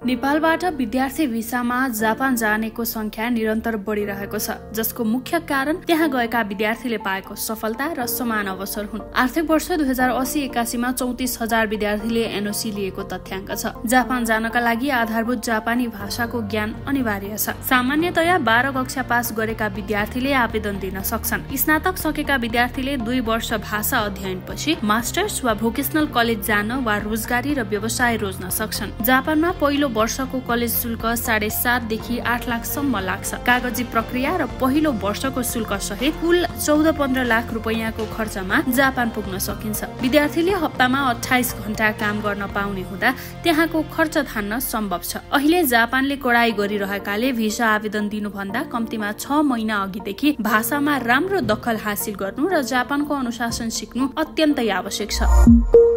नेपालबाट विद्यार्थी भिसामा जापान जानेको संख्या निरन्तर बढिरहेको छ, जसको मुख्य कारण त्यहाँ गएका विद्यार्थीले पाएको सफलता र समान अवसर हुन्। आर्थिक वर्ष 2080-81 मा 34,000 विद्यार्थीले एनओसी लिएको तथ्याङ्क छ। जापान जानका लागि आधारभूत जापानी भाषाको ज्ञान अनिवार्य छ। सामान्यतया 12 कक्षा पास गरेका विद्यार्थीले आवेदन दिन सक्छन्। स्नातक सकेका विद्यार्थीले 2 वर्ष भाषा अध्ययनपछि मास्टर्स वा भोकेशनल कलेज जान वा रोजगारी र व्यवसाय रोज्न सक्छन्। जापानमा पहिलो वर्षको कलेज शुल्क 7.5 देखि 8 लाखसम्म लाग्छ। कागजी प्रक्रिया र पहिलो वर्षको शुल्क सहित कुल 14-15 लाख रुपैयाँको खर्चमा जापान पुग्न सकिन्छ। विद्यार्थीले हप्तामा 28 घण्टा काम गर्न पाउने हुँदा त्यहाँको खर्च धान्न सम्भव छ। अहिले जापानले कडाई गरिरहेकाले भिसा आवेदन दिनुभन्दा कम्तीमा 6 महिना अघिदेखि भाषामा राम्रो दखल हासिल गर्नु र जापानको अनुशासन सिक्नु अत्यन्तै आवश्यक छ।